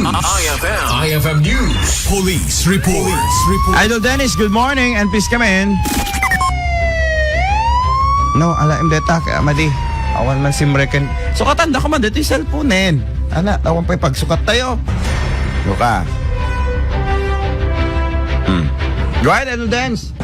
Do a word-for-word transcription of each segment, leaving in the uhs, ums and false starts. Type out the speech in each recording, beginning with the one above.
I F M. I F M News. Police report. Idol Dennis, good morning and please come in. No, ala, im deta, kay Amadi. Awan man simreken. Sukatan da ko man dito yung cellphone, eh. Ana, awan pa'y pagsukat tayo. Buka. Hmm. Go ahead, Idol Dennis.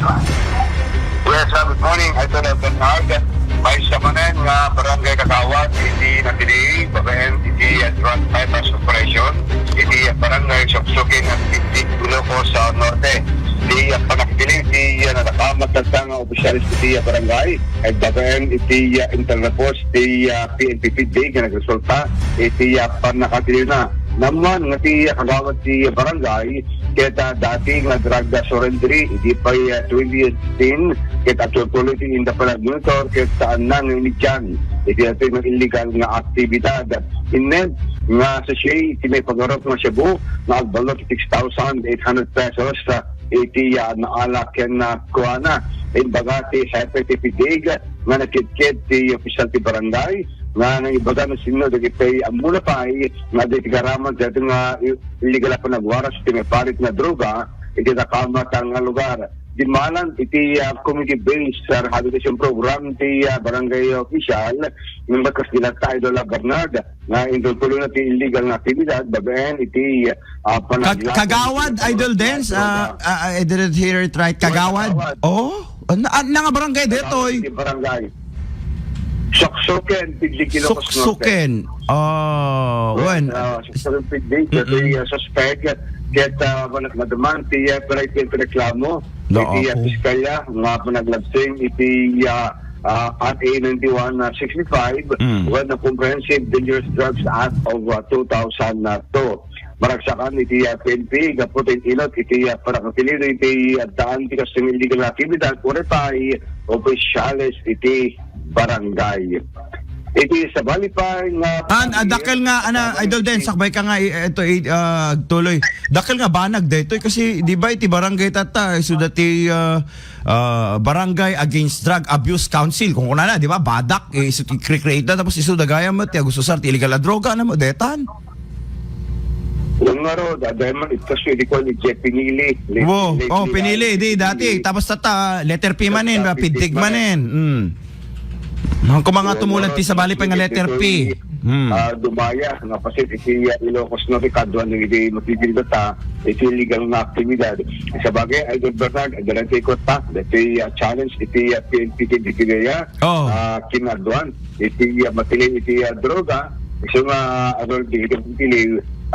Yes, uh, good morning, Idol Bernard. May sa manen nga barangay kagawad, iti natili, babaen iti, uh, drug buy-bust operation, iti, uh, barangay Soksoken, iti Ilocos, uh, Norte. Iti, uh, panagpili, iti, uh, nadakamat nga opisyales iti, uh, barangay, ay babaen iti, uh, intel reports, iti, uh, P N P PDEG nga nagresulta, iti, uh, panakatili na. Naman nga ti, uh, kagawad ti, uh, barangay, ket, ah, dati nga drug surrendery, idi pay, ah, twenty eighteen, ket agtutuloy ti inda panagmonitor, ket saanna nga inigyan iti daytoy nga illegal nga aktibidad. Innem nga sachet iti maipagarop nga shabu nga agbalor ti six thousand eight hundred pesos, ah, iti, ah, naala ken, ah, kuana. Imbaga ti hepe ti PDEG nga nakitkit ti opisyal ti barangay nga nangibaga no sinno dagiti ammona pay nga adda iti garaman daytoy nga illegal a panagwaras iti maiparit nga droga iti dakamat nga lugar. Dimmalan iti, ah, community-based, ah, rehabilitation program ti, ah, barangay official, nga bakas dilatta Idol Bernard, nga intultuloy na ti illegal nga aktibidad, babaen iti, ah, Kag- panaglakom Kagawad, iti Idol Dens, droga. Ah, ah, I didn't hear it right. Kagawad? Kagawad. Oh? Ano, ano nga barangay detoy? Kagawad iti barangay. Soksoken, Pidlig, Ilocos Norte. Soksoken. Ah, wen. Ah, Soksoken, Pidlig, Mm-mm. Iti, ah, suspek, ket, ah, wala naduman, ti, ah, pinareklamo. Iti, ah, Nako. Piskalya, nga panaglabsing, iti, ah, ah, R A ninety-one sixty-five, Mm. Wen, ah, Comprehensive Dangerous Drugs Act of, ah, two thousand two. Maragsakan iti, ah, P N P, gapu ti inut iti, ah, panakapilido iti, ah, daan ti kastoy nga illegal nga aktibidad, uray pay opisyales iti barangay. Iti sabali pay nga An, ah, dakkel nga, ana, Idol Den, sakbay ka nga, i-, ito, i-, ah, tuloy. Dakkel nga banag daytoy kasi, di ba, iti barangay tatta, isu dati, ah, ah, Barangay Against Drug Abuse Council. Kung kunana, di ba, badak, eh, isu ti cre-create na, tapos isu dagaya met, ti agusar ti illegal a droga, ano mo, detan? Yung nga ro, dadayan man, ito siya, di ko, ni Jeff Pinili. Wo, oh, Pinili, di, dati. Tapos tata, letter P manen, Tapos ba, Pinili Pidig manen. Manen. Mm. Ang kumanga Oo, tumulan ti sabali pa nga letter P. Hmm. Ah, dumaya nga pasit iti, ah, Ilocos Norte, kaduan nga iti matitindata iti illegal nga aktibidad. Sa bagay, Idol Bernard, adalan ti ikot pa, dati, ah, challenge iti, ah, P N P ken D P W I, ah, Oh. ah, kinaduan iti, ah, matili iti, ah, droga. So nga, ano, di iti matili,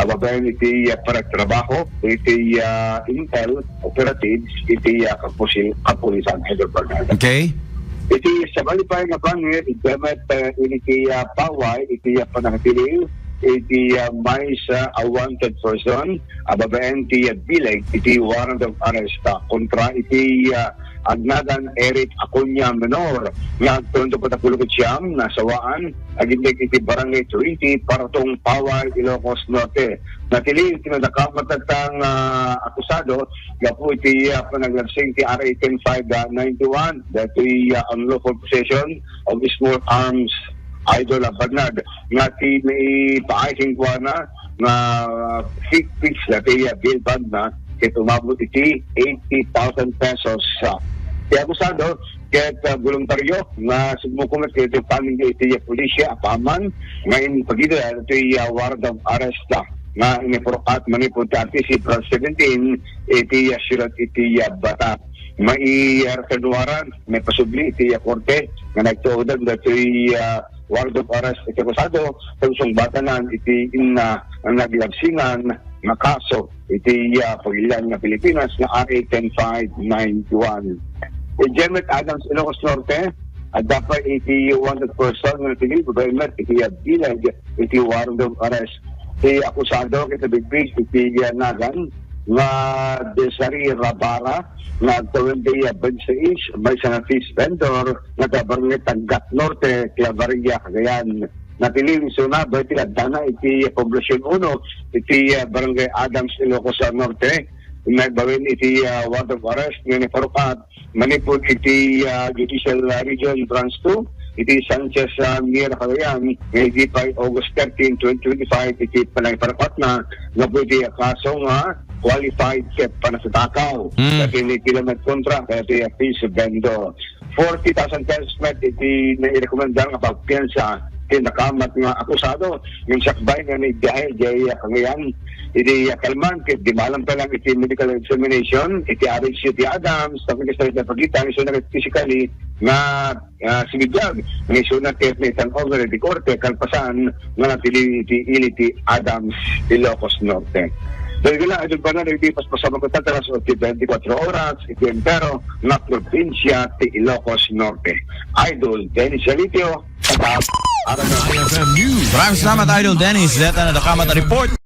ah, babaen iti, ah, panagtrabaho iti, ah, intel operatives iti, ah, kapusil-, kapulisan, Idol Bernard. Okay. Iti sabali pay nga panit, iti met, eh, iti, ah, paway, iti, ah, panangtiliw, iti, ah, maysa a wanted person, a babaen ti, ah, bileg, iti warrant of arrest, ah, kontra iti, ah, agnagan Eric Acuña Menor, nga agtulong ti patapulog iti siyam, nasawaan, agindeg iti Barangay twenty, Paratong, Paway, Ilocos Norte. Natili iti nadakamat nga, ah, akusado, gapu iti, ah, panaglabsing ti R A ten five ninety-one, datoy, ah, unlawful possession of small arms, Idol, ah, Bernard, nga ti maipaay kenkuana nga fake pitch datoy, ah, bail bond na, ket umabot iti eighty thousand pesos, ah. Ti akusado, ket, ah, boluntario nga sumuko met iti pamilya iti, ah, pulisya apaman nga impagida datoy, ah, warrant of arrest, ah, nga inipurkat manipud ti Artist April seventeen iti, ah, siyudad iti, ah, Bata. Maiarakan warrant, maipasubli iti, ah, korte nga nagtuodan datoy, ah, warrant of arrest iti akusado, ket sungbatanan iti inna nga naglabsingan nga kaso iti, ah, pagilian nga Pilipinas nga R A ten five nine one. Iti Janet Adams, Ilocos Norte, adda pay iti wanted person nga natili, babaen met iti, ah, bileg iti warrant of arrest. Ti akusado ket nabigbigen iti, ah, nagan nga Desiree Rabara nga agtawen ti, ah, twenty-six, maysa nga fish vendor nga taga Barangay Taggat Norte, Claveria, Cagayan. Natili isuna, babaen ti addana iti Poblacion uno, iti, ah, Barangay Adams, Ilocos Norte. Nagbawen iti, ah, warrant of arrest nga naiparukat manipud iti, ah, Judicial, ah, Region Branch two, iti Sanchez, ah, Mir, Cagayan, nga idi pay August thirteen, twenty twenty-five, iti panangiparapat na nga pwede a kaso nga qualified theft panasatakaw. Hmm. Dati ni Kilomet kontra, kaya iti piso vendo. Forty thousand pesos met iti nairekomendar nga pagpiyansa ti nakamat nga akusado. Yung sakbay nga ni Biyahe, Jay Cagayan, iti kalman, ket di malam pa lang iti medical examination, iti R H C ti Adams, tapos iti pagkita, isu na physically nga, ah, sibidlag, nga isu na ket na itang over iti korte, kalpasan, nga natili iti ili ti Adams, Ilocos Norte. Dahil gila, Idol Bernard, iti paspasamakot na talas otso bentikwatro oras, iti entero nga probinsya ti Ilocos Norte. Idol Dennis Yalitio, Aram na. I F M News. Maraming salamat, Idol Dennis. Deta na dakamat a report.